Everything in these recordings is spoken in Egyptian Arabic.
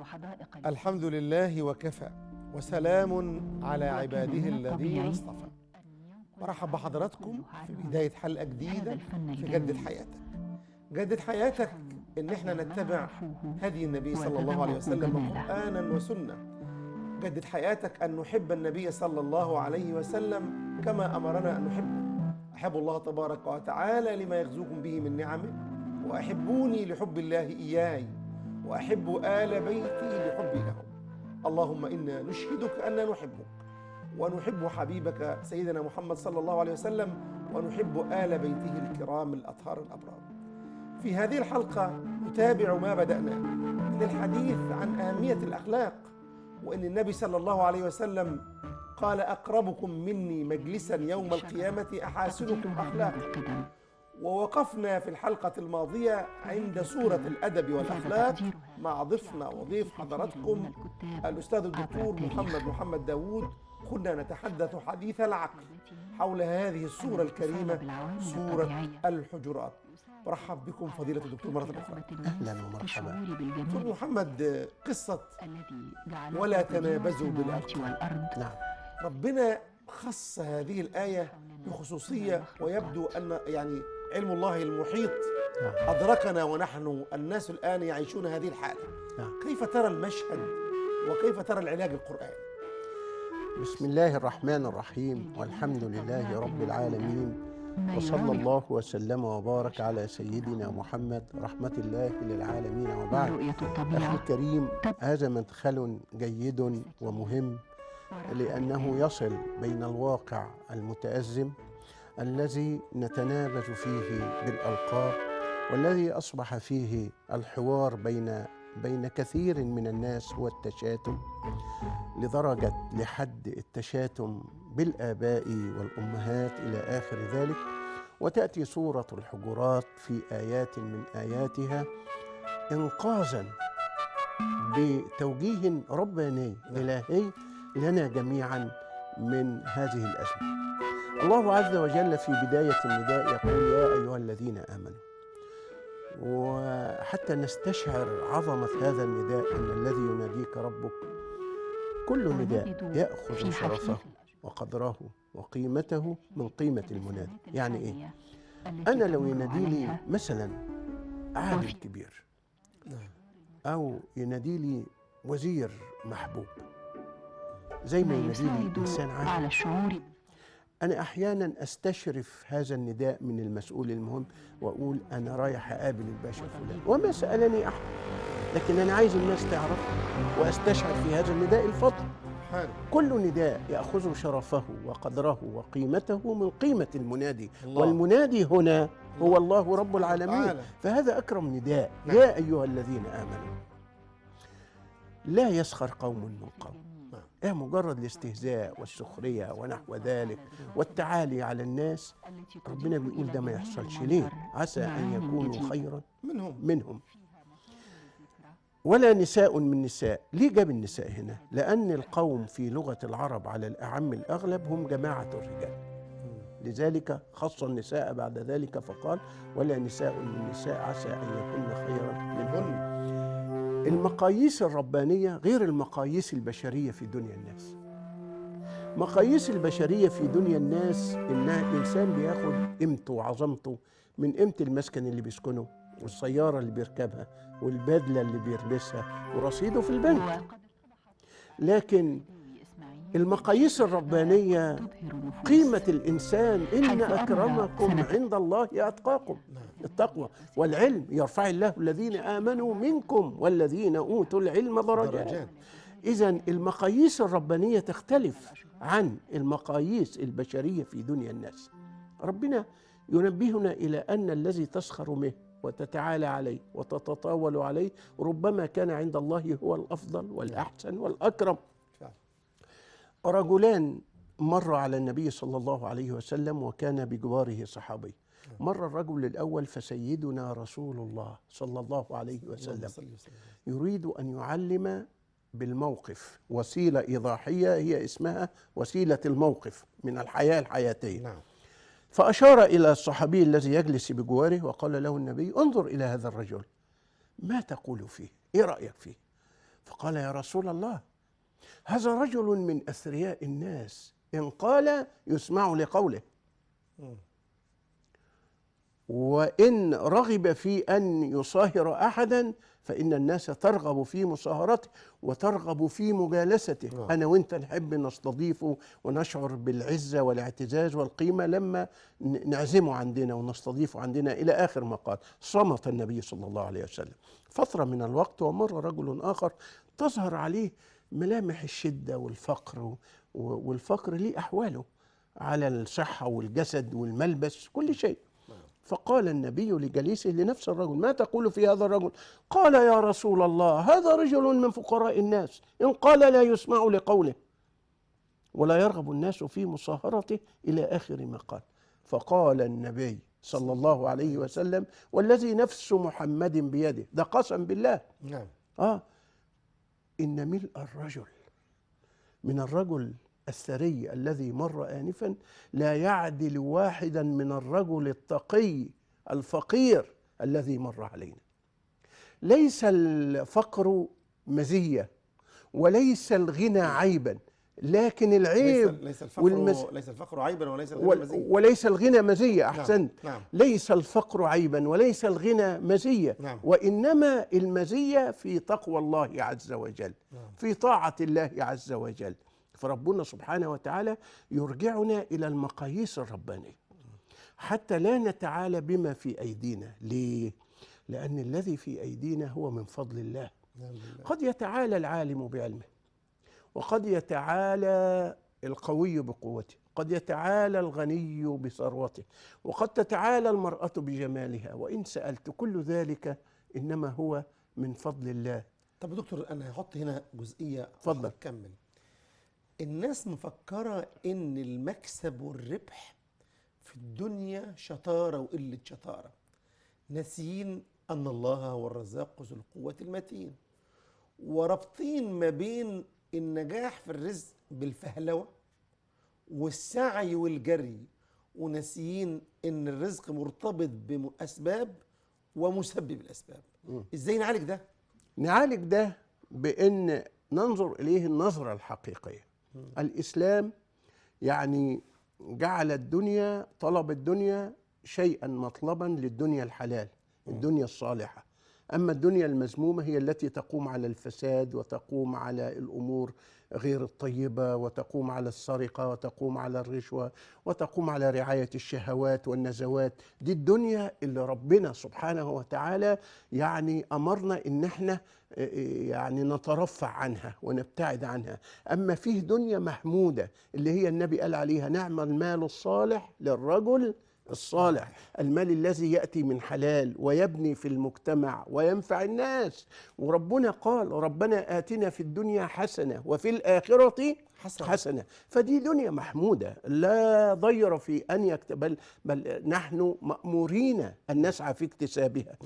وحدائق الحمد لله وكفى، وسلام على وكان عباده من الذين الطبيعي اصطفى. أن ينقل برحب العالم بحضراتكم كله في عنه بداية حلقة هذا جديدة الفن في جدد الجميل. حياتك. جدد حياتك فهم إن إحنا أول ما نتبع عرفوه هدي النبي صلى الله عليه وتذوقوا وسلم جماله. قرآنا وسنة. جدد حياتك أن نحب النبي صلى الله عليه وسلم كما أمرنا أن نحبه. أحب الله تبارك وتعالى لما يغزوكم به من نعمه، وأحبوني لحب الله إياي، وأحب آل بيتي لحبي لهم. اللهم إنا نشهدك أننا نحبك، ونحب حبيبك سيدنا محمد صلى الله عليه وسلم، ونحب آل بيته الكرام الأطهار الأبرار. في هذه الحلقة نتابع ما بدأناه من الحديث عن أهمية الأخلاق، وإن النبي صلى الله عليه وسلم قال: أقربكم مني مجلسا يوم القيامة أحاسنكم تقديرها أخلاقا. منذ القدم. ووقفنا في الحلقة الماضية عند سورة الأدب زاد والأخلاق تقديرها مع ضيفنا في وضيف عقول كثير حضراتكم من الكتاب الأستاذ عبر الدكتور التاريخ. محمد داوود. كنا نتحدث حديث العقل حول هذه السورة أن الاتصال الكريمة، بالعوامل سورة الطبيعية الحجرات. يساعد برحب بكم على فضيلة الدكتور مرة تحقيق أخرى. رغبة الناس أهلاً في ومرحباً. الشعور دكتور بالجمال محمد، قصة الذي جعله ولا بديع تنابزوا السماوات بالألقاب. والأرض. نعم. ربنا خص هذه الآية حولنا بخصوصية، من المخلوقات. ويبدو أن علم الله المحيط نعم. أدركنا، ونحن الناس الآن يعيشون هذه الحالة. نعم. كيف ترى المشهد وكيف ترى العلاج القرآني؟ بسم الله الرحمن الرحيم، والحمد لله رب العالمين، وصلى الله وسلم وبارك على سيدنا محمد رحمة الله للعالمين، وبعد. رؤية الطبيعة. أخي الكريم، هذا مدخل جيد ومهم، لأنه يصل بين الواقع المتأزم الذي نتنابز فيه بالألقاب، والذي أصبح فيه الحوار بين كثير من الناس هو التشاتم، لدرجة لحد التشاتم بالآباء والأمهات إلى آخر ذلك. وتأتي سورة الحجرات في آيات من آياتها إنقاذا بتوجيه رباني إلهي لنا جميعا من هذه الأزمة. الله عز وجل في بداية النداء يقول: يا أيها الذين آمنوا. وحتى نستشعر عظمة هذا النداء، أن الذي يناديك ربك كل نداء ونجد يأخذ في شرفه حفيف وقدره وقيمته من قيمة المنادي. يعني إيه؟ التي أنا لو تمر ينادي لي عليها مثلا عالم وفي كبير، أو ينادي لي وزير محبوب، زي ما ما ينادي لي يساعد إنسان عادي، على الشعور. أنا أحيانا أستشرف هذا النداء من المسؤول المهم وأقول أنا رايح أقابل الباشا فلان، وما سألني أحد، لكن أنا عايز الناس تعرف وأستشعر في هذا النداء الفضل. كل نداء يأخذ شرفه وقدره وقيمته من قيمة المنادي. الله. والمنادي هنا هو الله رب العالمين. تعالى. فهذا أكرم نداء. نعم. يا أيها الذين آمنوا لا يسخر قوم من قوم. نعم. مجرد الاستهزاء والسخرية ونحو ذلك والتعالي على الناس، ربنا بيقول ده ما يحصلش. ليه؟ عسى أن يكونوا خيرا منهم. منهم. ولا نساء من نساء. ليه جاب النساء هنا؟ لأن القوم في لغة العرب على الأعم الأغلب هم جماعة الرجال، لذلك خص النساء بعد ذلك فقال ولا نساء من نساء عسى أن يكون خيرا منهن. المقاييس الربانية غير المقاييس البشرية في دنيا الناس. مقاييس البشرية في دنيا الناس إنها إنسان بياخد قيمته وعظمته من قيمة المسكن اللي بيسكنه، والسيارة اللي بيركبها، والبدلة اللي بيلبسها، ورصيده في البنك. لكن المقاييس الربانية قيمة الإنسان، إن أكرمكم عند الله أتقاكم، التقوى والعلم، يرفع الله الذين آمنوا منكم والذين أوتوا العلم درجات. إذن المقاييس الربانية تختلف عن المقاييس البشرية في دنيا الناس. ربنا ينبهنا إلى أن الذي تسخر به وتتعالى عليه وتتطاول عليه ربما كان عند الله هو الأفضل والأحسن والأكرم. رجلان مر على النبي صلى الله عليه وسلم وكان بجواره صحابي. مر الرجل الأول فسيدنا رسول الله صلى الله عليه وسلم يريد أن يعلم بالموقف، وسيلة إيضاحية هي اسمها وسيلة الموقف من الحياة الحياتية. نعم. فأشار إلى الصحابي الذي يجلس بجواره وقال له النبي: انظر إلى هذا الرجل، ما تقول فيه؟ إيه رأيك فيه؟ فقال يا رسول الله، هذا رجل من أثرياء الناس، إن قال يسمع لقوله، وإن رغب في أن يصاهر أحدا فإن الناس ترغب في مصاهرته وترغب في مجالسته. أنا وإنت نحب نستضيفه ونشعر بالعزة والاعتزاز والقيمة لما نعزمه عندنا ونستضيفه عندنا، إلى آخر ما قال. صمت النبي صلى الله عليه وسلم فترة من الوقت، ومر رجل آخر تظهر عليه ملامح الشدة والفقر، والفقر ليه أحواله على الصحة والجسد والملبس كل شيء. فقال النبي لجليسه لنفس الرجل: ما تقول في هذا الرجل؟ قال: يا رسول الله، هذا رجل من فقراء الناس، إن قال لا يسمع لقوله ولا يرغب الناس في مصاهرته، إلى آخر ما قال. فقال النبي صلى الله عليه وسلم: والذي نفس محمد بيده، ده قسم بالله، نعم، إن ملء الرجل من الرجل الثري الذي مر آنفا لا يعدل واحدا من الرجل التقي الفقير الذي مر علينا. ليس الفقر مزية وليس الغنى عيبا، لكن العيب ليس الفقر عيبا وليس الغنى مزية، وليس الغنى مزية. أحسنت. نعم. ليس الفقر عيبا وليس الغنى مزية، نعم. وإنما المزية في تقوى الله عز وجل، نعم. في طاعة الله عز وجل. فربنا سبحانه وتعالى يرجعنا إلى المقاييس الربانية حتى لا نتعالى بما في أيدينا. ليه؟ لأن الذي في أيدينا هو من فضل الله. قد يتعالى العالم بعلمه، وقد يتعالى القوي بقوته، قد يتعالى الغني بثروته، وقد تتعالى المرأة بجمالها، وإن سألت كل ذلك إنما هو من فضل الله. طب دكتور، أنا هحط هنا جزئية. اتفضل. كمل. الناس مفكرة إن المكسب والربح في الدنيا شطارة وقلة شطارة، ناسيين أن الله هو الرزاق ذو القوة المتين، وربطين ما بين النجاح في الرزق بالفهلوة والسعي والجري، وناسيين إن الرزق مرتبط بأسباب ومسبب الأسباب. إزاي نعالج ده؟ نعالج ده بإن ننظر إليه النظرة الحقيقية. الإسلام يعني جعل الدنيا، طلب الدنيا شيئا مطلبا للدنيا الحلال، الدنيا الصالحة. أما الدنيا المذمومة هي التي تقوم على الفساد وتقوم على الأمور غير الطيبة وتقوم على السرقة وتقوم على الرشوة وتقوم على رعاية الشهوات والنزوات. دي الدنيا اللي ربنا سبحانه وتعالى يعني أمرنا إن احنا يعني نترفع عنها ونبتعد عنها. أما فيه دنيا محمودة اللي هي النبي قال عليها نعم المال الصالح للرجل الصالح، المال الذي يأتي من حلال ويبني في المجتمع وينفع الناس. وربنا قال ربنا آتنا في الدنيا حسنة وفي الآخرة حسنة. فدي دنيا محمودة لا ضير في أن يكتب، بل نحن مأمورين أن نسعى في اكتسابها.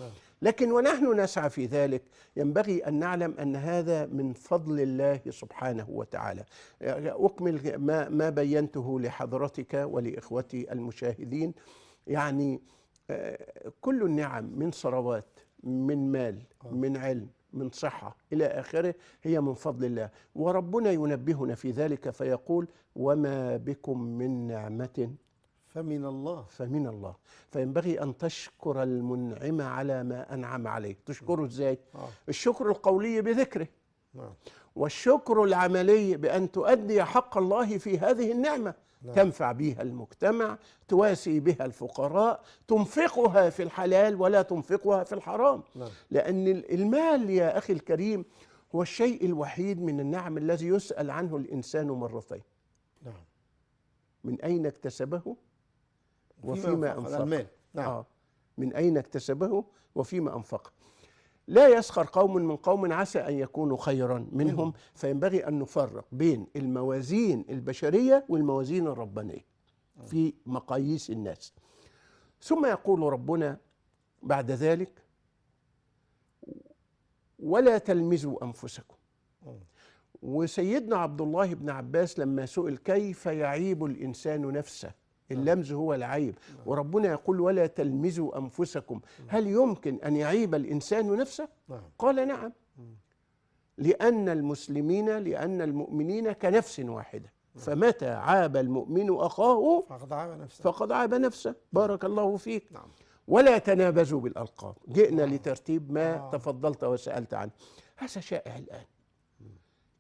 لكن ونحن نسعى في ذلك ينبغي أن نعلم أن هذا من فضل الله سبحانه وتعالى. أكمل ما بينته لحضرتك ولإخوتي المشاهدين. يعني كل النعم من ثروات، من مال، من علم، من صحة إلى آخره هي من فضل الله. وربنا ينبهنا في ذلك فيقول وما بكم من نعمة فمن الله. فمن الله. فينبغي أن تشكر المنعم على ما أنعم عليك. تشكره إزاي؟ الشكر القولي بذكره، والشكر العملي بأن تؤدي حق الله في هذه النعمة. تنفع بها المجتمع، تواسي بها الفقراء، تنفقها في الحلال ولا تنفقها في الحرام. لأن المال يا أخي الكريم هو الشيء الوحيد من النعم الذي يسأل عنه الإنسان مرتين. من أين اكتسبه وفيما أنفقه. المال. نعم. من أين اكتسبه وفيما أنفقه. لا يسخر قوم من قوم عسى أن يكونوا خيرا منهم. فينبغي أن نفرق بين الموازين البشرية والموازين الربانية في مقاييس الناس. ثم يقول ربنا بعد ذلك ولا تلمزوا أنفسكم. وسيدنا عبد الله بن عباس لما سئل كيف يعيب الإنسان نفسه، اللمز هو العيب، وربنا يقول ولا تلمزوا أنفسكم، هل يمكن أن يعيب الإنسان نفسه؟ قال نعم. لأن المسلمين، لأن المؤمنين كنفس واحدة، فمتى عاب المؤمن أخاه فقد عاب نفسه، فقد عاب نفسه. بارك الله فيك. نعم. ولا تنابزوا بالألقاب. جئنا لترتيب ما تفضلت وسألت عنه. هذا شائع الآن،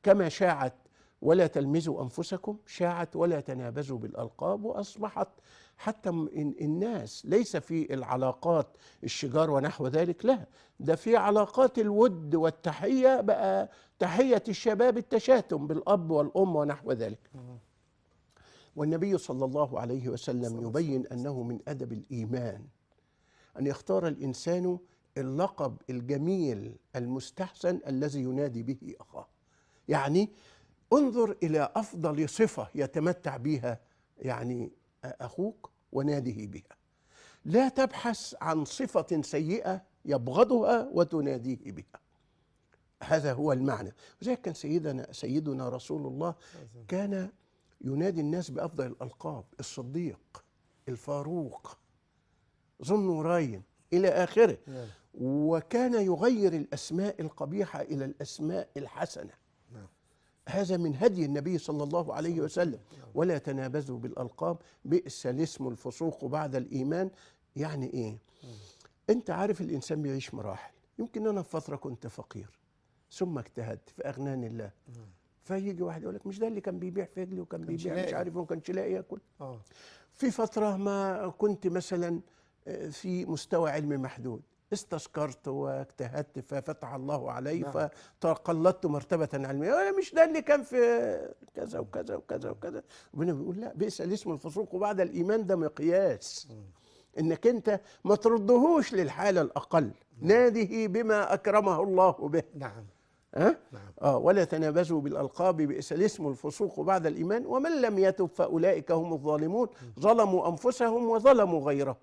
كما شاعت ولا تلمزوا أنفسكم، شاعت ولا تنابزوا بالألقاب، وأصبحت حتى الناس ليس في العلاقات الشجار ونحو ذلك، لا، ده في علاقات الود والتحية، بقى تحية الشباب التشاتم بالأب والأم ونحو ذلك. والنبي صلى الله عليه وسلم يبين أنه من أدب الإيمان أن يختار الإنسان اللقب الجميل المستحسن الذي ينادي به أخاه. يعني انظر إلى أفضل صفة يتمتع بها يعني أخوك وناده بها، لا تبحث عن صفة سيئة يبغضها وتناديه بها. هذا هو المعنى. وذلك كان سيدنا رسول الله كان ينادي الناس بأفضل الألقاب، الصديق، الفاروق، ذو النورين، إلى آخره. وكان يغير الأسماء القبيحة إلى الأسماء الحسنة. هذا من هدي النبي صلى الله عليه وسلم. ولا تنابزوا بالألقاب، بئس الاسم الفسوق بعد الإيمان. يعني إيه؟ أنت عارف الإنسان بيعيش مراحل. يمكن أنا في فترة كنت فقير، ثم اجتهدت فأغناني الله. فيجي واحد يقول لك مش ده اللي كان بيبيع فجل وكان بيبيع مش عارف وما كانش لاقي ياكل. في فترة ما كنت مثلا في مستوى علمي محدود، استشكرت واجتهدت ففتح الله علي فتقلدت مرتبة علمية. أنا مش ده اللي كان في كذا وكذا وكذا وكذا. ربنا بيقول لا، بئس الاسم الفسوق بعد الإيمان. ده مقياس إنك أنت ما تردهوش للحالة الأقل، ناده بما أكرمه الله به. نعم. أه؟ نعم. ولا تنابزوا بالألقاب، بئس الاسم الفسوق بعد الإيمان، ومن لم يتب فأولئك هم الظالمون، ظلموا أنفسهم وظلموا غيرهم.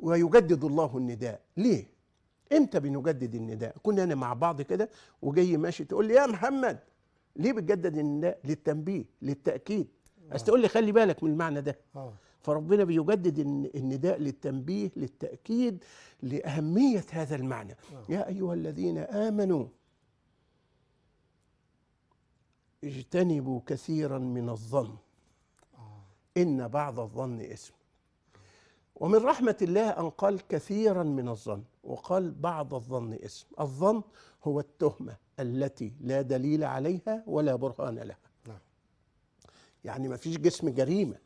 ويجدد الله النداء. ليه؟ امتى بنجدد النداء؟ كنا انا مع بعض كده وجاي ماشي تقول لي يا محمد، ليه بتجدد النداء؟ للتنبيه، للتأكيد. عايز تقول لي خلي بالك من المعنى ده. فربنا بيجدد النداء للتنبيه، للتأكيد، لأهمية هذا المعنى. يا أيها الذين آمنوا اجتنبوا كثيرا من الظن إن بعض الظن إثم. ومن رحمة الله أن قال كثيرا من الظن وقال بعض الظن إثم. الظن هو التهمة التي لا دليل عليها ولا برهان لها. نعم. يعني ما فيش جسم جريمة،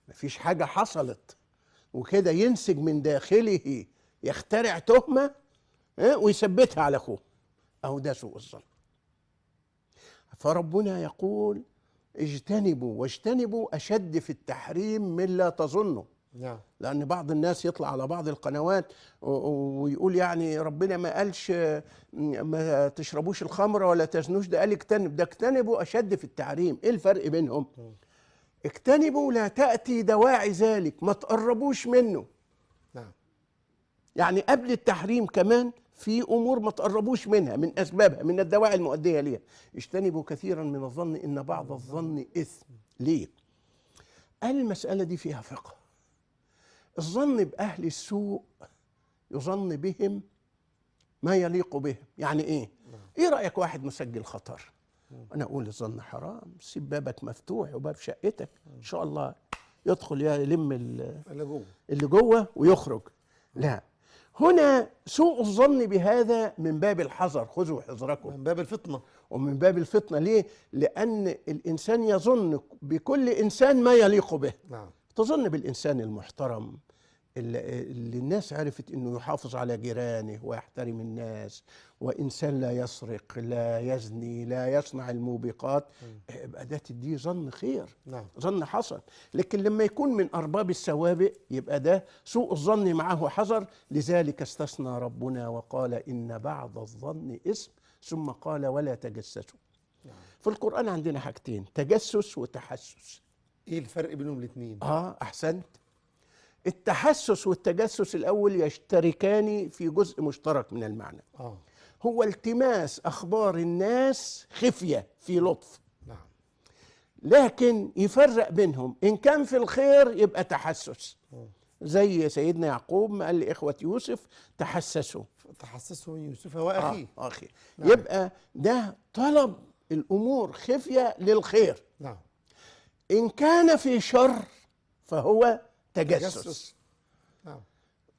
ما فيش حاجة حصلت، وكده ينسج من داخله يخترع تهمة ويثبتها على أخوه. أهو ده سوء الظن. فربنا يقول اجتنبوا، واجتنبوا أشد في التحريم من لا تظنوا. نعم. لأن بعض الناس يطلع على بعض القنوات ويقول يعني ربنا ما قالش ما تشربوش الخمر ولا تزنوش، ده قال اجتنب. ده اجتنبوا أشد في التحريم. إيه الفرق بينهم؟ اجتنبوا لا تأتي دواعي ذلك، ما تقربوش منه. نعم. يعني قبل التحريم كمان في أمور ما تقربوش منها، من أسبابها، من الدواعي المؤدية ليها. اجتنبوا كثيرا من الظن إن بعض الظن إثم. ليه؟ قال المسألة دي فيها فقه. الظن بأهل السوء يظن بهم ما يليق بهم. يعني إيه؟ إيه رأيك واحد مسجل خطر؟ أنا أقول الظن حرام، سيب بابك مفتوح وباب شقتك، إن شاء الله يدخل يلم اللي جوه ويخرج. لا، هنا سوء الظن بهذا من باب الحذر، خذوا حذركم، من باب الفطنة. ومن باب الفطنة ليه؟ لأن الإنسان يظن بكل إنسان ما يليق به. نعم. تظن بالإنسان المحترم اللي الناس عرفت إنه يحافظ على جيرانه ويحترم الناس، وإنسان لا يسرق، لا يزني، لا يصنع الموبقات، يبقى ده تديه ظن خير. نعم. ظن حسن. لكن لما يكون من أرباب السوابق يبقى ده سوء الظن معه حذر. لذلك استثنى ربنا وقال إن بعض الظن إثم، ثم قال ولا تجسسوا. نعم. في القرآن عندنا حاجتين، تجسس وتحسس. ايه الفرق بينهم الاثنين؟ احسنت. التحسس والتجسس الاول يشتركان في جزء مشترك من المعنى. هو التماس اخبار الناس خفيه في لطف. نعم. لكن يفرق بينهم، ان كان في الخير يبقى تحسس، زي سيدنا يعقوب ما قال لاخوه يوسف تحسسوا، تحسسه من يوسف واخيه. اخي. نعم. يبقى ده طلب الامور خفيه للخير. نعم. ان كان في شر فهو تجسس. نعم.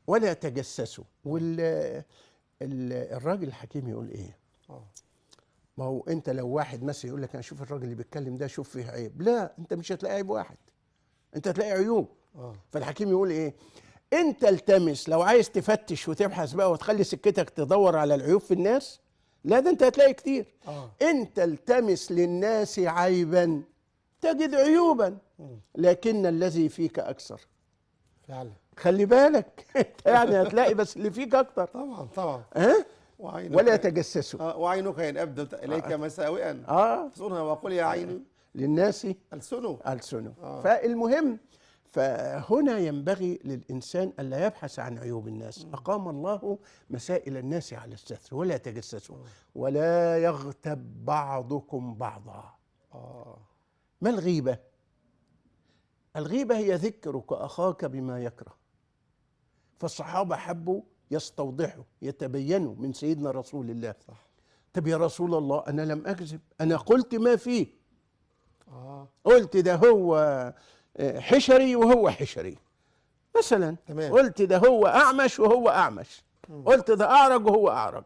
ولا تجسسوا. والراجل الحكيم يقول ايه؟ ما هو انت لو واحد مثلا يقول لك انا شوف الراجل اللي بيتكلم ده شوف فيه عيب، لا انت مش هتلاقي عيب واحد، انت هتلاقي عيوب. فالحكيم يقول ايه؟ انت التمس، لو عايز تفتش وتبحث بقى وتخلي سكتك تدور على العيوب في الناس، لا ده انت هتلاقي كتير. انت التمس للناس عيبا تجد عيوبا، لكن الذي فيك اكثر. فعلا. خلي بالك انت يعني هتلاقي بس اللي فيك اكتر. طبعا طبعا. ولا تجسسوا. وعينك ان ابدت اليك مساوئا فصنها وقل يا عين للناس ألسنوا ألسنوا. فالمهم فهنا ينبغي للإنسان ألا يبحث عن عيوب الناس. أقام الله مسائل الناس على الستر، ولا تجسسوا ولا يغتب بعضكم بعضا. ما الغيبة؟ الغيبة هي ذكرك أخاك بما يكره. فالصحابة حبوا يستوضحوا يتبينوا من سيدنا رسول الله. صح. طب يا رسول الله أنا لم أكذب، أنا قلت ما فيه. قلت ده هو حشري وهو حشري مثلا. تمام. قلت ده هو أعمش وهو أعمش. قلت ده أعرج وهو أعرج.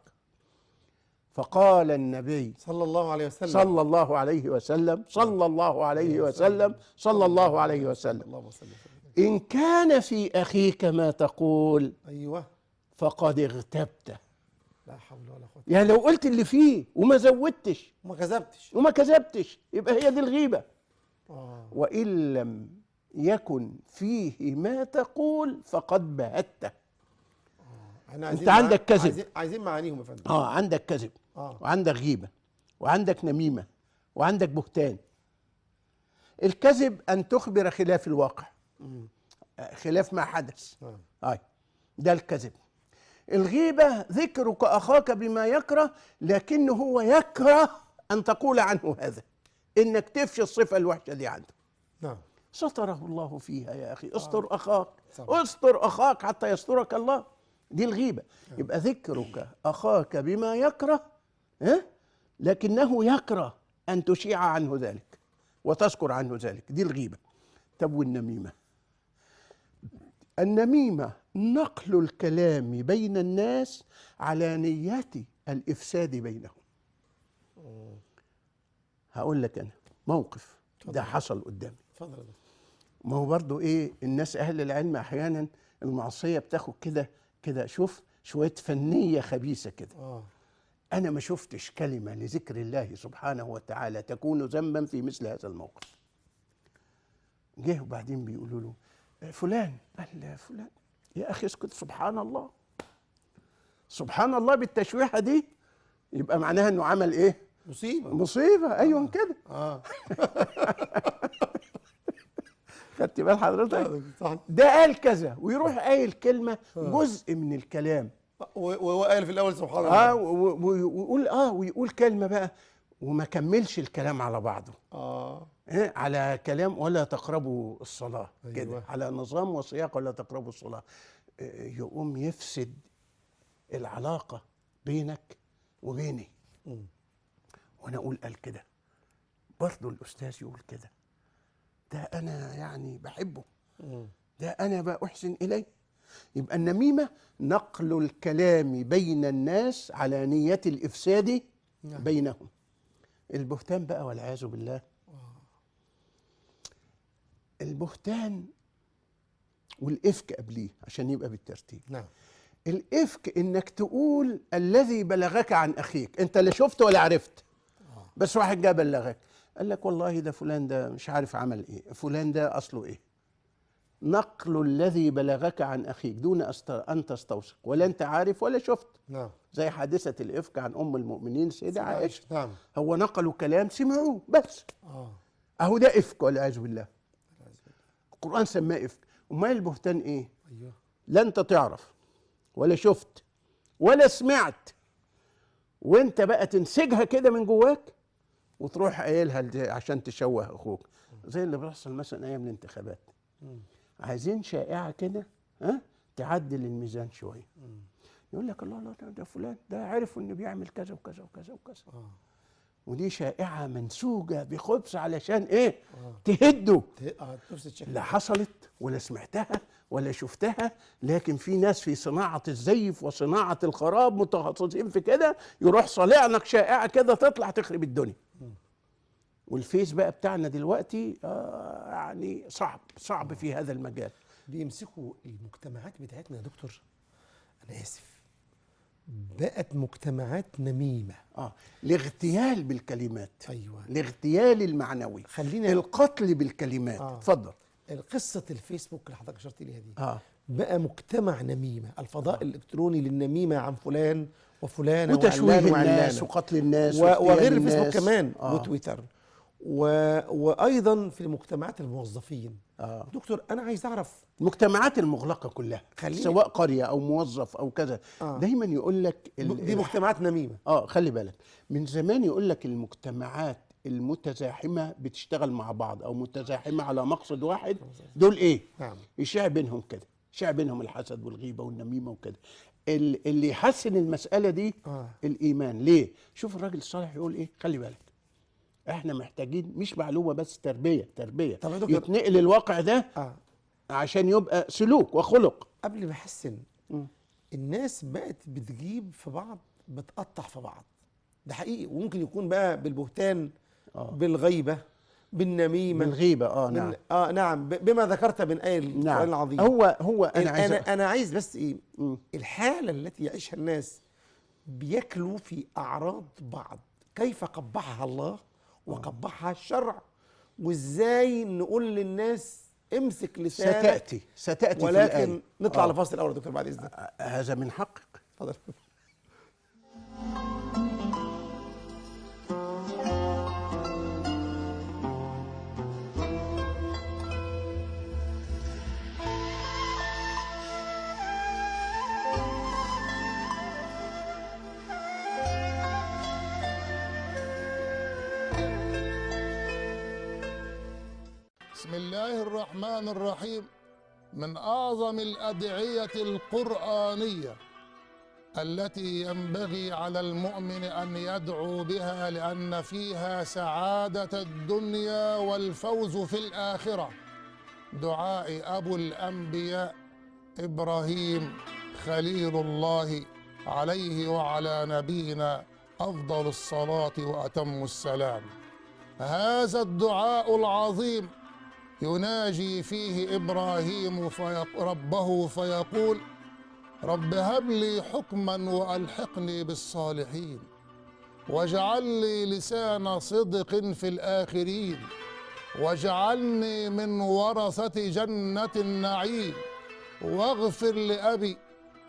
فقال النبي صلى الله عليه وسلم، صلى الله عليه وسلم، صلى الله عليه وسلم، صلى الله عليه وسلم، إن كان في أخيك ما تقول، أيوه، فقد اغتبته. لا حول ولا قوة. يعني لو قلت اللي فيه وما زودتش وما كذبتش يبقى هي دي الغيبة. وإن لم يكن فيه ما تقول فقد بهته. انت عندك كذب، عايزين معانيهم يا فندم. عندك كذب، وعندك غيبة، وعندك نميمة، وعندك بهتان. الكذب أن تخبر خلاف الواقع، خلاف ما حدث. ده الكذب. الغيبة ذكرك أخاك بما يكره، لكنه هو يكره أن تقول عنه هذا، إنك تفشي الصفة الوحشة دي عنده. نعم. ستره الله فيها يا أخي. استر أخاك، استر أخاك حتى يسترك الله. دي الغيبة. يبقى ذكرك أخاك بما يكره، لكنه يكره أن تشيع عنه ذلك وتذكر عنه ذلك، دي الغيبة. طب والنميمة؟ النميمة نقل الكلام بين الناس على نية الإفساد بينهم. هقول لك أنا موقف ده حصل قدامي. اتفضل. ما هو برضو إيه، الناس أهل العلم أحيانا المعصية بتاخد كده كده، شوف شوية فنية خبيثة كده. أنا ما شفتش كلمة لذكر الله سبحانه وتعالى تكون ذنبا في مثل هذا الموقف. جه وبعدين بيقولوا له فلان، قال فلان يا أخي اسكت، سبحان الله سبحان الله بالتشويحة دي، يبقى معناها إنه عمل إيه؟ مصيبة. مصيبة، أيوة كده. خدت بال حضرتك؟ ده قال كذا ويروح قايل كلمة جزء من الكلام، وقال في الأول سبحان الله، ويقول ويقول كلمة بقى وما كملش الكلام على بعضه. على كلام ولا تقربوا الصلاة. أيوة. كده على نظام وسياق ولا تقربوا الصلاة، يقوم يفسد العلاقة بينك وبيني. وأنا أقول قال كده، برضه الأستاذ يقول كده، ده أنا يعني بحبه، ده أنا بأحسن إليه. يبقى النميمة نقل الكلام بين الناس على نية الإفساد بينهم. البهتان بقى والعياذ بالله، البهتان والإفك قبليه عشان يبقى بالترتيب. نعم. الإفك إنك تقول الذي بلغك عن أخيك، أنت لا شفت ولا عرفت، بس واحد جه بلغك قال لك والله ده فلان ده مش عارف عمل إيه، فلان ده أصله إيه. نقل الذي بلغك عن أخيك دون أن تستوثق، ولا أنت عارف ولا شفت. نعم. زي حادثة الإفك عن أم المؤمنين سيدة عائشة. نعم. هو نقلوا كلام سمعوه بس. أهو ده إفك والعياذ بالله. القرآن سماه إفك. أمال البهتان إيه؟ أيوه. لا أنت تعرف ولا شفت ولا سمعت، وأنت بقى تنسجها كده من جواك وتروح قايلها عشان تشوه أخوك، زي اللي بيحصل مثلا أيام الانتخابات. عايزين شائعة كده تعدل الميزان شوية. يقول لك الله الله ده فلان ده عرفوا انه بيعمل كذا وكذا وكذا وكذا. ودي شائعة منسوجه بخبث علشان ايه؟ تهده. لا حصلت ولا سمعتها ولا شفتها، لكن في ناس في صناعة الزيف وصناعة الخراب متخصصين في كده، يروح صانع لك شائعة كده تطلع تخرب الدنيا. والفيس بقى بتاعنا دلوقتي يعني صعب صعب في هذا المجال. بيمسكوا المجتمعات بتاعتنا يا دكتور، أنا آسف، بقت مجتمعات نميمة. الاغتيال بالكلمات. أيوة. الاغتيال المعنوي، خلينا القتل بالكلمات. اتفضل. قصة الفيسبوك اللي حضرتك أشرت إليها دي، بقى مجتمع نميمة، الفضاء الإلكتروني للنميمة عن فلان وفلانة وتشويه الناس وقتل الناس وغير الفيسبوك كمان وتويتر وأيضا في مجتمعات الموظفين. دكتور أنا عايز أعرف المجتمعات المغلقة كلها، سواء قرية أو موظف أو كذا، دايما يقول لك دي مجتمعات نميمة. خلي بالك، من زمان يقول لك المجتمعات المتزاحمة بتشتغل مع بعض أو متزاحمة على مقصد واحد، دول إيه؟ نعم. يشاع بينهم كده، يشاع بينهم الحسد والغيبة والنميمة وكده. اللي يحسن المسألة دي الإيمان. ليه؟ شوف الراجل الصالح يقول إيه؟ خلي بالك، احنا محتاجين مش معلومة بس، تربيه. تربيه يتنقل الواقع ده عشان يبقى سلوك وخلق. قبل ما احسن، الناس بقت بتجيب في بعض، بتقطع في بعض، ده حقيقي. وممكن يكون بقى بالبهتان، بالغيبة، بالنميمة، بالغيبة. نعم. نعم، بما ذكرت من ايه القران العظيم. هو انا عايز انا عايز بس ايه؟ الحالة التي يعيشها الناس، بياكلوا في اعراض بعض، كيف قبحها الله وقبحها الشرع، وازاي نقول للناس امسك لسانك. ستأتي ولكن في الآية. نطلع لفاصل الاول يا دكتور بعد اذنك. هذا من حقك. اتفضل. بسم الله الرحمن الرحيم. من أعظم الأدعية القرآنية التي ينبغي على المؤمن أن يدعو بها، لأن فيها سعادة الدنيا والفوز في الآخرة، دعاء أبو الأنبياء إبراهيم خليل الله عليه وعلى نبينا أفضل الصلاة وأتم السلام. هذا الدعاء العظيم يناجي فيه إبراهيم ربه فيقول: رب هب لي حكما وألحقني بالصالحين، واجعل لي لسان صدق في الآخرين، واجعلني من ورثة جنة النعيم، واغفر لأبي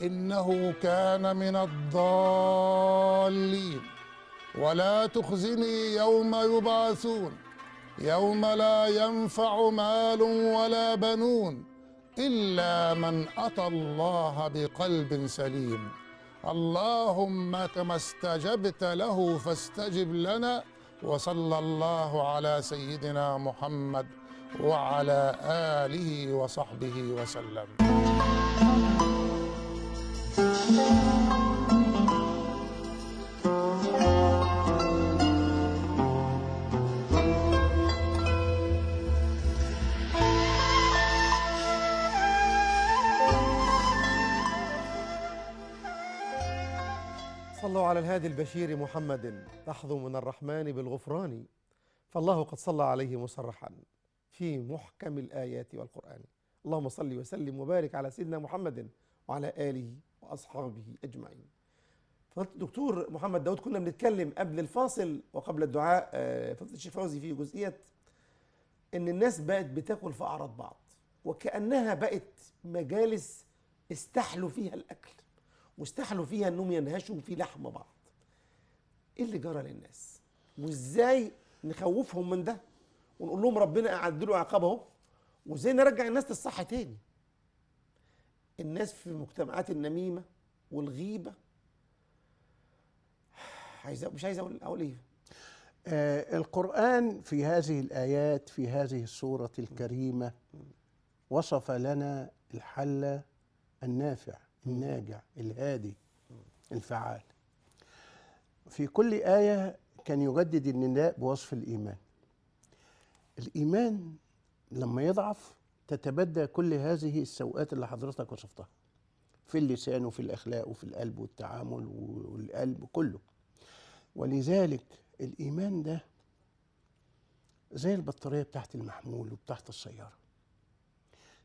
إنه كان من الضالين، ولا تخزني يوم يبعثون، يوم لا ينفع مال ولا بنون إلا من أتى الله بقلب سليم. اللهم كما استجبت له فاستجب لنا، وصلى الله على سيدنا محمد وعلى آله وصحبه وسلم. صلوا على الهادي البشير محمد، تحظوا من الرحمن بالغفران، فالله قد صلى عليه مصرحا في محكم الآيات والقرآن. اللهم صل وسلم وبارك على سيدنا محمد وعلى آله وأصحابه أجمعين. فضيلة الدكتور محمد داود، كنا بنتكلم قبل الفاصل وقبل الدعاء فضيلة الشيخ فوزي في جزئية إن الناس بقت بتاكل في أعراض بعض، وكأنها بقت مجالس استحلوا فيها الأكل واستحلوا فيها انهم ينهشوا في لحم بعض. ايه اللي جرى للناس؟ وازاي نخوفهم من ده ونقول لهم ربنا اعد له عقابه اهو؟ وازاي نرجع الناس للصح تاني؟ الناس في مجتمعات النميمة والغيبة، مش عايز اقول ايه. القرآن في هذه الآيات في هذه السورة الكريمة وصف لنا الحل النافع الناجع الهادي. الفعال. في كل آية كان يجدد النداء بوصف الإيمان. الإيمان لما يضعف تتبدى كل هذه السوءات اللي حضرتك وصفتها في اللسان وفي الأخلاق وفي القلب والتعامل والقلب كله. ولذلك الإيمان ده زي البطارية بتاعت المحمول وبتاعت السيارة،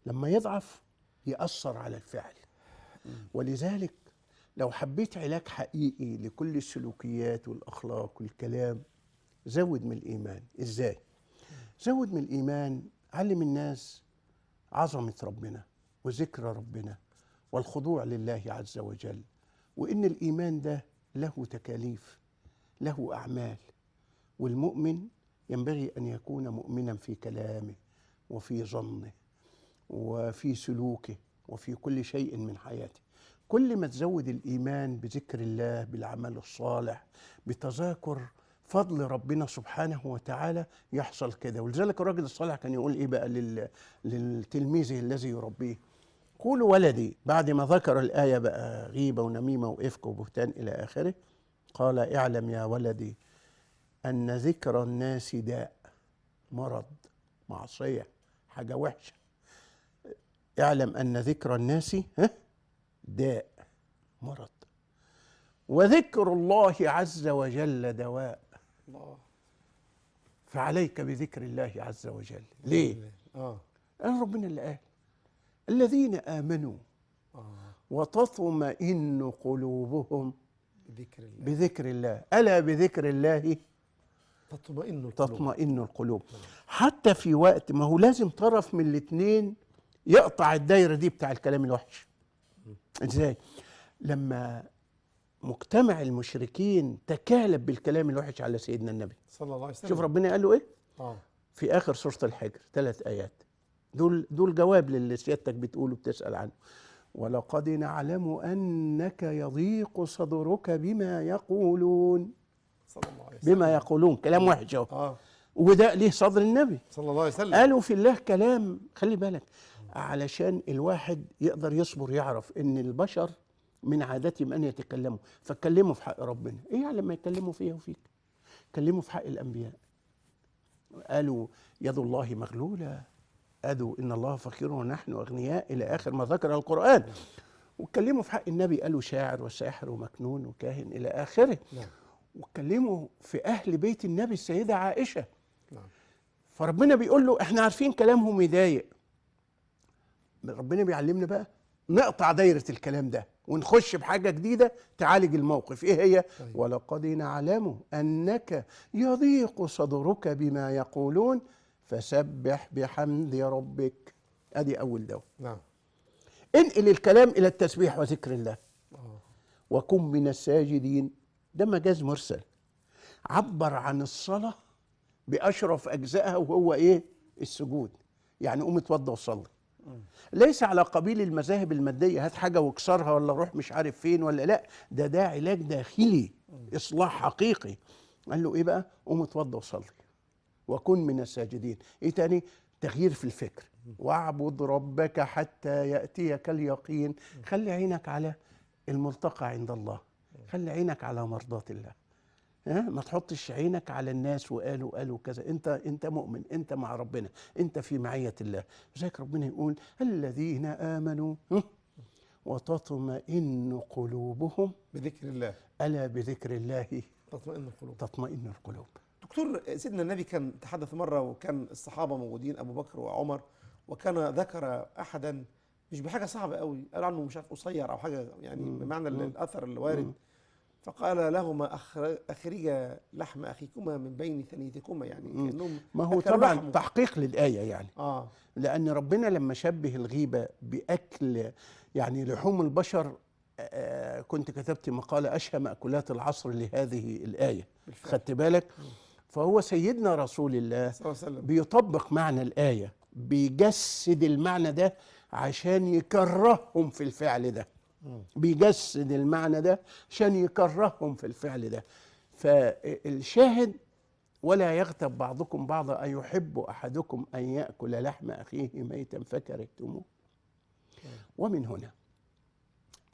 لما يضعف يأثر على الفعل. ولذلك لو حبيت علاج حقيقي لكل السلوكيات والأخلاق والكلام، زود من الإيمان. إزاي؟ زود من الإيمان، علم الناس عظمة ربنا وذكر ربنا والخضوع لله عز وجل، وإن الإيمان ده له تكاليف، له أعمال، والمؤمن ينبغي أن يكون مؤمنا في كلامه وفي ظنه وفي سلوكه وفي كل شيء من حياته. كل ما تزود الإيمان بذكر الله، بالعمل الصالح، بتذاكر فضل ربنا سبحانه وتعالى، يحصل كده. ولذلك الراجل الصالح كان يقول إيه بقى للتلميذ الذي يربيه؟ قولوا ولدي، بعد ما ذكر الآية بقى غيبة ونميمة وإفك وبهتان إلى آخره، قال اعلم يا ولدي أن ذكر الناس داء، مرض، معصية، حاجة وحشة. اعلم أن ذكر الناس داء، مرض، وذكر الله عز وجل دواء. الله. فعليك بذكر الله عز وجل. ليه؟ قال ربنا اللي قال الذين آمنوا وتطمئن قلوبهم بذكر الله. بذكر الله، ألا بذكر الله تطمئن القلوب. تطمئن القلوب. حتى في وقت ما هو لازم طرف من الاثنين يقطع الدايرة دي بتاع الكلام الوحش. ازاي؟ لما مجتمع المشركين تكالب بالكلام الوحش على سيدنا النبي صلى الله عليه وسلم، شوف ربنا قال له ايه؟ في اخر سورة الحجر 3 آيات، دول جواب للي سيادتك بتقوله بتسأل عنه. ولقد نعلم انك يضيق صدرك بما يقولون، صلى الله عليه وسلم، بما يقولون، كلام وحش اهو. وده ليه صدر النبي صلى الله عليه وسلم. قالوا في الله كلام، خلي بالك، علشان الواحد يقدر يصبر، يعرف ان البشر من عادتهم ان يتكلموا، فاتكلموا في حق ربنا. ايه يعني لما يتكلموا فيها وفيك؟ اتكلموا في حق الانبياء، قالوا يد الله مغلولة، قالوا ان الله فقير ونحن اغنياء، الى اخر ما ذكر القران. واتكلموا في حق النبي، قالوا شاعر وساحر ومكنون وكاهن الى اخره. واتكلموا في اهل بيت النبي السيدة عائشة. فربنا بيقول له احنا عارفين كلامهم يضايق. ربنا بيعلمنا بقى نقطع دايرة الكلام ده ونخش بحاجة جديدة تعالج الموقف. ايه هي؟ طيب. ولقد نعلم أنك يضيق صدرك بما يقولون فسبح بحمد ربك. ادي أول دواء. نعم. انقل الكلام إلى التسبيح وذكر الله. وكن من الساجدين. ده مجاز مرسل، عبر عن الصلاة بأشرف أجزائها وهو إيه؟ السجود. يعني قوم اتوضى وصلي. ليس على قبيل المذاهب المادية، هات حاجة واكسرها ولا روح مش عارف فين ولا لا، ده علاج داخلي، إصلاح حقيقي. قال له إيه بقى؟ قوم اتوضى وصلي وكن من الساجدين. إيه تاني؟ تغيير في الفكر. واعبد ربك حتى يأتيك اليقين. خلي عينك على الملتقى عند الله، خلي عينك على مرضاة الله، ما تحطش عينك على الناس وقالوا قالوا كذا. انت مؤمن، انت مع ربنا، انت في معية الله. لذلك ربنا يقول الذين آمنوا وتطمئن قلوبهم بذكر الله، ألا بذكر الله تطمئن القلوب. تطمئن القلوب. دكتور، سيدنا النبي كان تحدث مرة وكان الصحابة موجودين، أبو بكر وعمر، وكان ذكر أحدا مش بحاجة صعبة قوي، قال عنه مش عارف قصير أو حاجة، يعني بمعنى الأثر الوارد. فقال لهما أخرجا لحم أخيكما من بين ثنيتكما، يعني كأنهم ما هو طبعا لحمه. تحقيق للآية يعني. لأن ربنا لما شبه الغيبة بأكل يعني لحوم البشر، كنت كتبت مقالة أشهى مأكولات العصر لهذه الآية. خدت بالك؟ فهو سيدنا رسول الله بيطبق معنى الآية، بيجسد المعنى ده عشان يكرههم في الفعل ده. بيجسد المعنى ده عشان يكرههم في الفعل ده. فالشاهد ولا يغتب بعضكم بعضا أيحب أحدكم أن يأكل لحم أخيه ميتا فكرهتموه. ومن هنا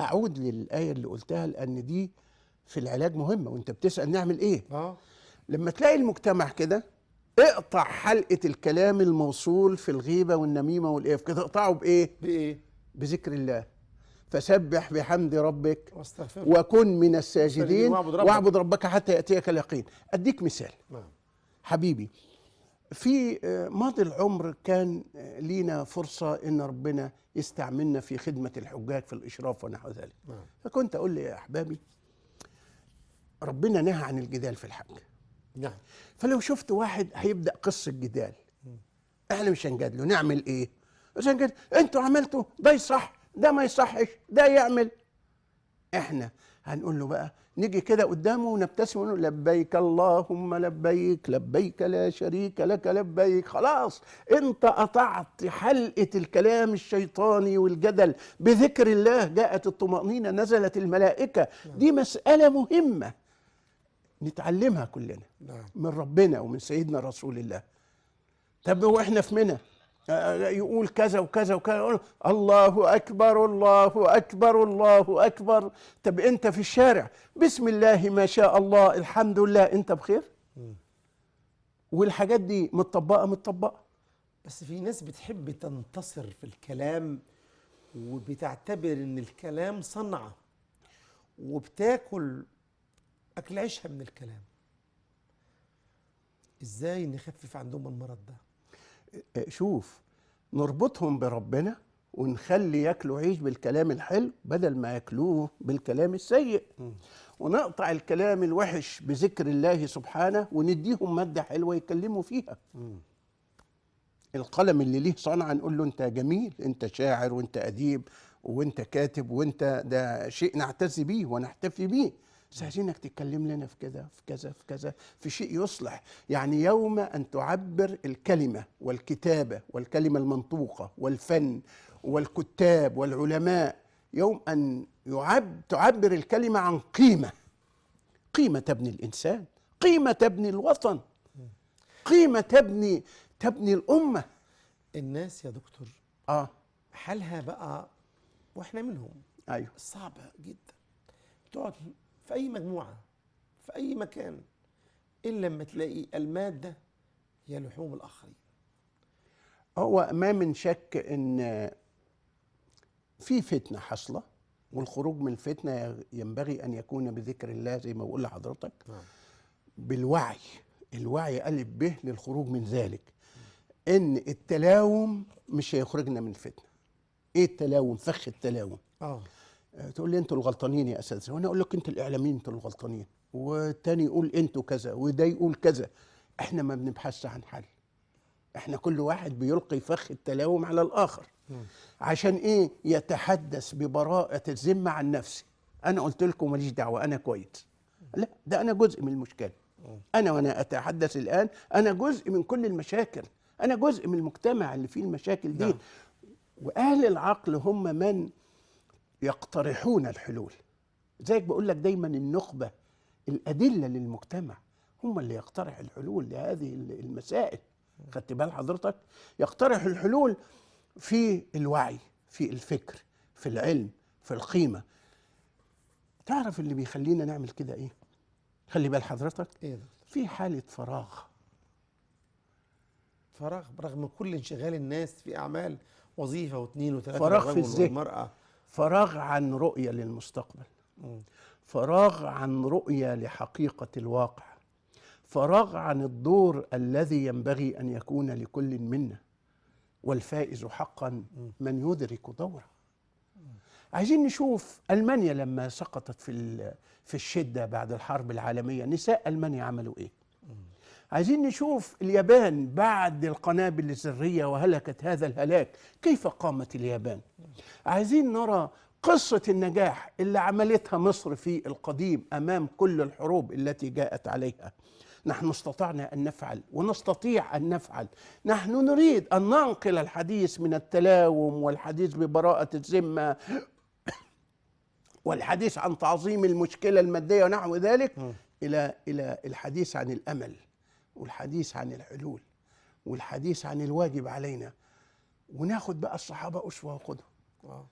أعود للآية اللي قلتها لأن دي في العلاج مهمة، وأنت بتسأل نعمل إيه؟ لما تلاقي المجتمع كده اقطع حلقة الكلام الموصول في الغيبة والنميمة والإفك، كده اقطعه بإيه؟ بإيه؟ بذكر الله. فسبح بحمد ربك واستغفر وكن من الساجدين واعبد ربك حتى يأتيك اليقين. أديك مثال. نعم. حبيبي، في ماضي العمر كان لينا فرصة إن ربنا يستعملنا في خدمة الحجاج في الإشراف ونحو ذلك. نعم. فكنت أقول لي يا أحبابي، ربنا نهى عن الجدال في الحج. نعم. فلو شفت واحد هيبدأ قصة جدال، احنا مش هنجادله، نعمل ايه؟ مش هنجادل، انتوا عملتوا ده يصح، ده ما يصحش، ده يعمل. احنا هنقول له بقى، نيجي كده قدامه ونبتسم ونقول لبيك اللهم لبيك، لبيك لا شريك لك لبيك. خلاص، انت قطعت حلقة الكلام الشيطاني والجدل بذكر الله، جاءت الطمأنينة، نزلت الملائكة. دي مسألة مهمة نتعلمها كلنا. نعم. من ربنا ومن سيدنا رسول الله. طب واحنا في منى يقول كذا وكذا وكذا، يقول الله أكبر الله أكبر الله أكبر. طب أنت في الشارع بسم الله ما شاء الله الحمد لله، أنت بخير؟ والحاجات دي متطبقة متطبقة. بس في ناس بتحب تنتصر في الكلام، وبتعتبر إن الكلام صنعة، وبتاكل أكل عيشها من الكلام. إزاي نخفف عندهم المرض ده؟ شوف، نربطهم بربنا ونخلي ياكلوا عيش بالكلام الحلو بدل ما ياكلوه بالكلام السيء، ونقطع الكلام الوحش بذكر الله سبحانه، ونديهم مادة حلوة يتكلموا فيها. القلم اللي ليه صنعة نقول له انت جميل، انت شاعر وانت أديب وانت كاتب وانت ده شيء نعتز بيه ونحتفي بيه، بس عايزينك تتكلم لنا في كذا في كذا في كذا، في شيء يصلح. يعني يوم أن تعبر الكلمة والكتابة والكلمة المنطوقة والفن والكتاب والعلماء، يوم أن تعبر الكلمة عن قيمة، قيمة تبني الإنسان، قيمة تبني الوطن، قيمة تبني الأمة. الناس يا دكتور حالها بقى، وإحنا منهم، أيوه، صعبة جدا. تقعد في أي مجموعة في أي مكان إلا لما تلاقي المادة هي لحوم الآخرين. هو ما من شك إن في فتنة حاصلة، والخروج من الفتنة ينبغي أن يكون بذكر الله زي ما بقول لحضرتك. نعم. بالوعي، الوعي ألف به للخروج من ذلك. إن التلاوم مش هيخرجنا من الفتنة. إيه التلاوم؟ فخ التلاوم. تقول لي انتوا الغلطانين يا اساتذة، وانا اقول لك انتوا الاعلاميين انتوا الغلطانين، والتاني يقول انتوا كذا، وده يقول كذا. احنا ما بنبحثش عن حل، احنا كل واحد بيلقي فخ التلاوم على الاخر. عشان ايه؟ يتحدث ببراءة الذمة عن نفسه. انا قلت لكم ماليش دعوة، انا كويس. لا، ده انا جزء من المشكلة. انا وانا اتحدث الان انا جزء من كل المشاكل، انا جزء من المجتمع اللي فيه المشاكل دي. نعم. واهل العقل هم من يقترحون الحلول. زيك بقول لك دايما النخبة الأدلة للمجتمع هم اللي يقترح الحلول لهذه المسائل. خدت بال حضرتك؟ يقترح الحلول في الوعي، في الفكر، في العلم، في القيمة. تعرف اللي بيخلينا نعمل كده ايه؟ خلي بال حضرتك، ايه ده؟ في حالة فراغ. فراغ برغم كل انشغال الناس في أعمال، وظيفة واثنين وثلاثة، فراغ في الذهن، والمرأة، فراغ عن رؤية للمستقبل، فراغ عن رؤية لحقيقة الواقع، فراغ عن الدور الذي ينبغي أن يكون لكل منا، والفائز حقا من يدرك دوره. عايزين نشوف ألمانيا لما سقطت في الشدة بعد الحرب العالمية، نساء ألمانيا عملوا إيه؟ عايزين نشوف اليابان بعد القنابل الذرية وهلكت هذا الهلاك، كيف قامت اليابان؟ عايزين نرى قصة النجاح اللي عملتها مصر في القديم أمام كل الحروب التي جاءت عليها. نحن استطعنا أن نفعل ونستطيع أن نفعل. نحن نريد أن ننقل الحديث من التلاوم والحديث ببراءة الذمة والحديث عن تعظيم المشكلة المادية ونحو ذلك إلى الحديث عن الأمل والحديث عن الحلول والحديث عن الواجب علينا، وناخد بقى الصحابة أسوة وقدوة.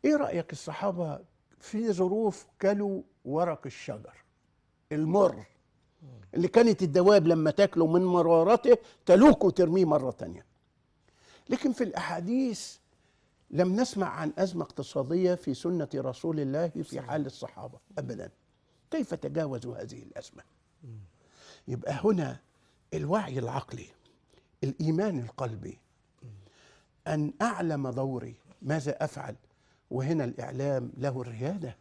إيه رأيك الصحابة في ظروف كلوا ورق الشجر المر اللي كانت الدواب لما تاكله من مرارته تلوكه وترميه مرة تانية. لكن في الأحاديث لم نسمع عن أزمة اقتصادية في سنة رسول الله في حال الصحابة أبدا. كيف تجاوزوا هذه الأزمة؟ يبقى هنا الوعي العقلي، الإيمان القلبي، أن أعلم دوري، ماذا أفعل. وهنا الإعلام له الريادة،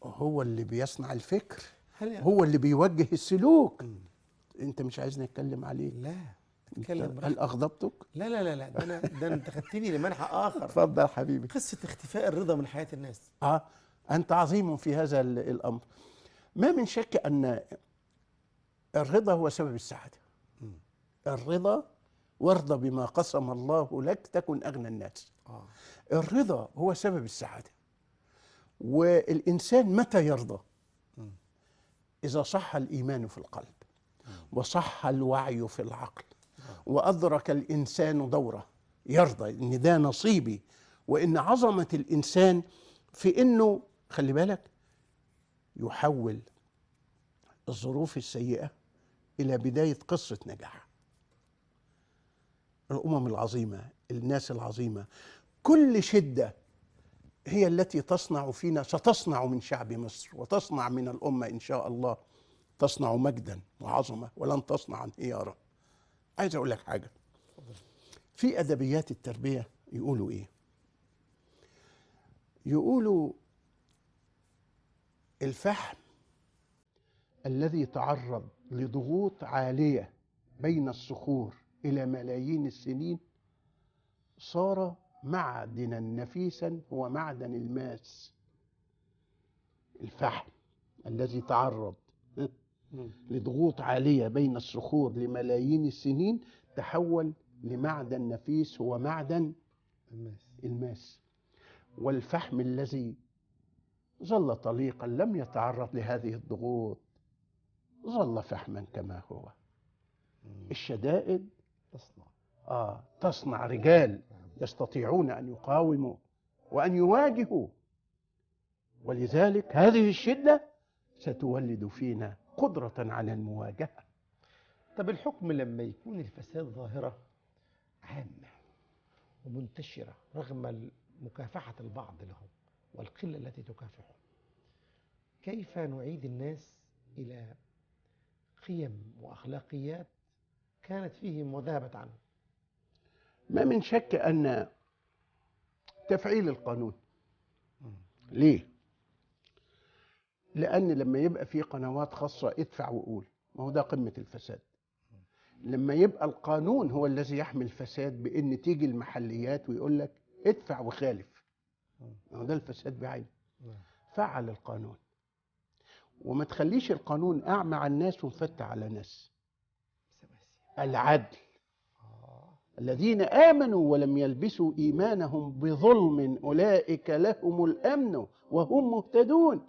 هو اللي بيصنع الفكر، هو اللي بيوجه السلوك. أنت مش عايزني أتكلم عليه؟ لا اتكلم. هل أغضبتك؟ لا لا لا لا، ده أنت خدتني لمنحى آخر. اتفضل حبيبي. قصة اختفاء الرضا من حياة الناس. أنت عظيم في هذا الأمر. ما من شك أن الرضا هو سبب السعادة. الرضا، وارضى بما قسم الله لك تكن أغنى الناس. الرضا هو سبب السعادة. والإنسان متى يرضى؟ إذا صح الإيمان في القلب، وصح الوعي في العقل، وأدرك الإنسان دوره، يرضى إن ده نصيبي، وإن عظمة الإنسان في إنه، خلي بالك، يحول الظروف السيئة إلى بداية قصة نجاح. الأمم العظيمة، الناس العظيمة، كل شدة هي التي تصنع فينا، ستصنع من شعب مصر وتصنع من الأمة إن شاء الله، تصنع مجدا وعظمة ولن تصنع انهيارا. عايز أقول لك حاجة. في أدبيات التربية يقولوا إيه؟ يقولوا الفحم الذي تعرض لضغوط عالية بين الصخور إلى ملايين السنين صار معدنا نفيسا، هو معدن الماس. الفحم الذي تعرض لضغوط عالية بين الصخور لملايين السنين تحول لمعدن نفيس، هو معدن الماس. والفحم الذي ظل طليقا لم يتعرض لهذه الضغوط ظل فحما كما هو. الشدائد تصنع رجال يستطيعون أن يقاوموا وأن يواجهوا، ولذلك هذه الشدة ستولد فينا قدرة على المواجهة. طب الحكم لما يكون الفساد ظاهرة عامة ومنتشرة رغم مكافحة البعض لهم والقلة التي تكافحهم، كيف نعيد الناس إلى قيم وأخلاقيات كانت فيهم وذهبت عنهم؟ ما من شك أن تفعيل القانون. ليه؟ لأن لما يبقى في قنوات خاصة ادفع وقول، ما هو ده قمة الفساد. لما يبقى القانون هو الذي يحمي الفساد بأن تيجي المحليات ويقول لك ادفع وخالف، ما هو ده الفساد بعينه. فعل القانون، وما تخليش القانون أعمى على الناس ومفتح على ناس. العدل، الذين آمنوا ولم يلبسوا إيمانهم بظلم أولئك لهم الأمن وهم مهتدون.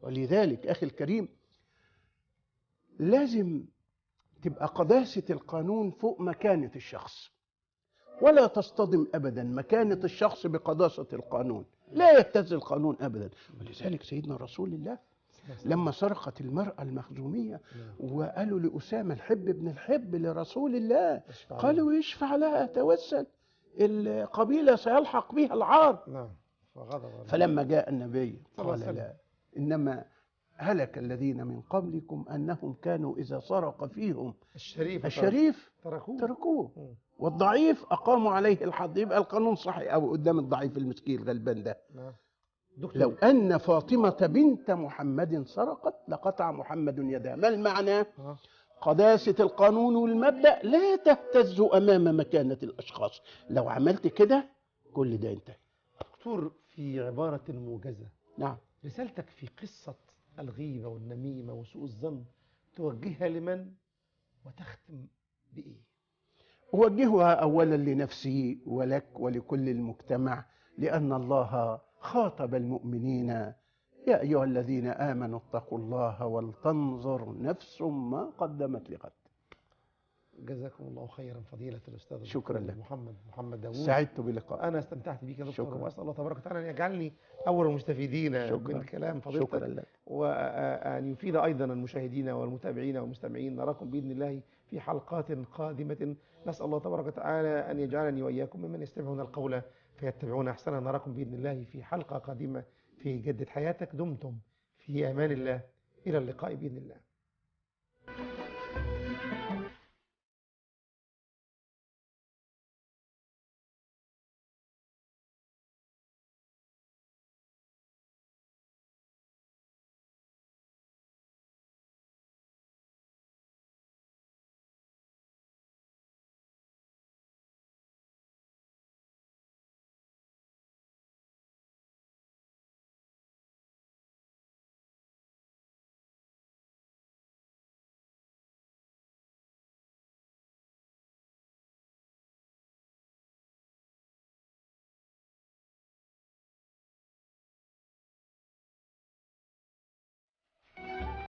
ولذلك أخي الكريم لازم تبقى قداسة القانون فوق مكانة الشخص، ولا تصطدم أبدا مكانة الشخص بقداسة القانون، لا يهتز القانون أبدا. ولذلك سيدنا رسول الله لما سرقت المرأة المخزومية وقالوا لأسامة الحب ابن الحب لرسول الله، قالوا يشفع لها، توسل، القبيلة سيلحق بها العار. فلما جاء النبي قال لا، إنما هلك الذين من قبلكم أنهم كانوا إذا سرق فيهم الشريف تركوه والضعيف أقاموا عليه الحد. يبقى القانون صحي أو قدام الضعيف المسكين الغلبان ده. لو أن فاطمة بنت محمد سرقت لقطع محمد يدها. ما المعنى؟ قداسة القانون والمبدأ لا تهتز أمام مكانة الأشخاص. لو عملت كده كل ده انتهى. دكتور، في عبارة موجزة، نعم، رسالتك في قصة الغيبة والنميمة وسوء الظن توجهها لمن وتختم بإيه؟ أوجهها أولا لنفسي ولك ولكل المجتمع، لأن الله خاطب المؤمنين: يا أيها الذين آمنوا اتقوا الله ولتنظر نفس ما قدمت لغد. جزاكم الله خيرا فضيلة الأستاذ شكرا الدكتور لك. محمد داوود. سعدت بلقائك. أنا استمتعت بك يا دكتور، شكرا. وأسأل الله تبارك وتعالى أن يجعلني أول المستفيدين شكرا. من كلام فضيلتك، شكرا لك، وأن يفيد أيضا المشاهدين والمتابعين والمستمعين. نراكم بإذن الله في حلقات قادمة. نسأل الله تبارك وتعالى أن يجعلني وإياكم ممن يستمعون القول فيتبعون أحسنه. نراكم بإذن الله في حلقة قادمة في جدد حياتك. دمتم في أمان الله، إلى اللقاء بإذن الله.